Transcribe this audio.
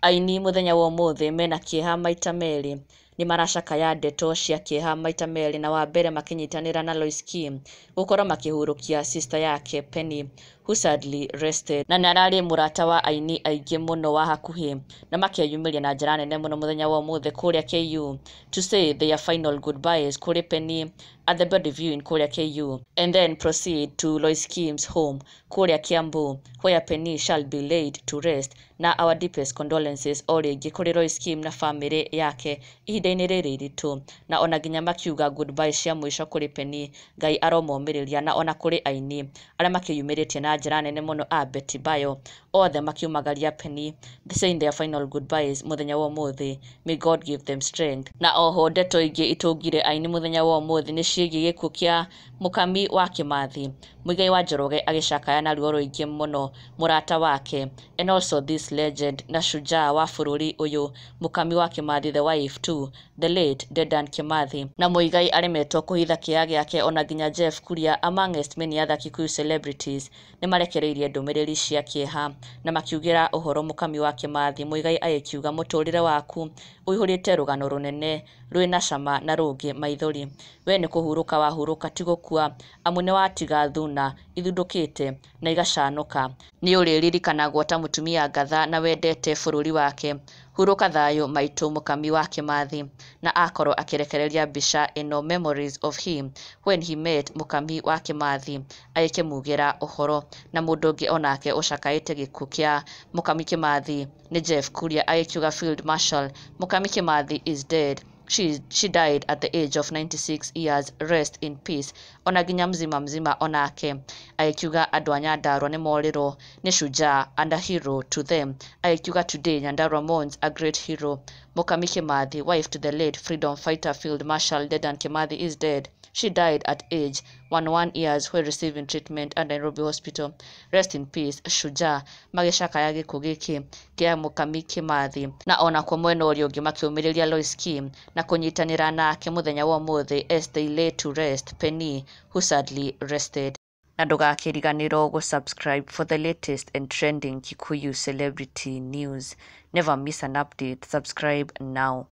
Aini mũthenya wa ũmũthĩ mena kĩeha maita merĩ, nĩ maracakaya ndeto cia kĩeha maita merĩ, na wa mbere makĩnyitanĩra na Lois Kim gũkorwo makĩhurũkia sister yake Penny who sadly rested, na nĩ ararĩ mũrata wa aini aingĩ mũno wa hakuhĩ, na makeyumĩria na njĩra nene mũno mũthenya wa ũmũthĩ kũrĩa KU to say their final goodbyes kũrĩ Penny at the body viewing kũrĩa KU, and then proceed to Lois Kim's home kũrĩa Kiambu where Penny shall be laid to rest. Na our deepest condolences o rĩngĩ kũrĩ Lois Kim na famĩlĩ yake ihinda-inĩ rĩrĩ iritũ, na ona nginya makiuga goodbye cia mũico kũrĩ Penny, Ngai aromomĩrĩria, na ona kũrĩ aini arĩa makĩyumĩrĩtie na njĩra nene mũno a Betty Bayo, othe makiumagaria Penny saying their final goodbyes mũthenya wa ũmũthĩ. May God give them strength. Na oho ndeto ingĩ itũngire aini mũthenya wa ũmũthĩ nĩ ciĩgiĩ gĩkuũ kĩa Mũkami wa Kĩmathi, Muigai wa Njoroge agĩcakaya na ruo rũingĩ mũno mũrata wake, and also this legend na shujaa wa bũrũri ũyũ Mũkami wa Kĩmathi, the wife to the late Dedan Kimathi, na Muigai aremetwo kũhitha kĩeha gĩake, ona nginya Jeff Kuria amongst many other Kikuyu celebrities nĩ marekereirie ndũmĩrĩri cia kĩeha na makiugĩra ũhoro Mũkami wa Kĩmathi. Muigai agĩkiuga mũtũrĩre waku ũihũrĩte rũgano rũnene rwĩna cama na rũngĩ maithori, we nĩ kũhurũka wahurũka ti gũkua, amu nĩ watiga thuna ithundũkĩte na igacanũka, nĩ ũrĩririkanagwo ta mũtumia ngatha na wendete bũrũri wake. Hurũka thayũ maitũ Mũkami wa Kĩmathi. Na akorwo akĩrekereria mbica ĩno memories of him when he met Mũkami wa Kĩmathi agĩkĩmugĩra ũhoro. Na mũndũ ũngĩ onake ũcakaĩte gĩkuũ kĩa Mũkami Kĩmathi nĩ Jeff Kuria agĩkiuga Field Marshal Mũkami Kĩmathi is dead. She died at the age of 96 years, rest in peace. Ona nginya Mzima Mzima onake agĩkiuga andũ a Nyandarua nĩ morĩrwo nĩ shujaa and a hero to them, agĩkiuga today Nyandarua mourns a great hero. Mũkami Kĩmathi, wife to the late freedom fighter Field Marshal Dedan Kimathi, is dead. She died at age 11 years while receiving treatment at Nairobi Hospital. Rest in peace shujaa. Magĩcakaya gĩkuũ gĩkĩ kĩa Mũkami Kĩmathi, na ona kuo mwena ũrĩa ũngĩ makĩũmĩrĩria Lois Kim na kũnyitanĩra nake mũthenya wa ũmũthĩ as they lay to rest Penny who sadly rested. Na ndũgakĩriganĩrwo gũ-subscribe for the latest and trending Kikuyu celebrity news. Never miss an update. Subscribe now.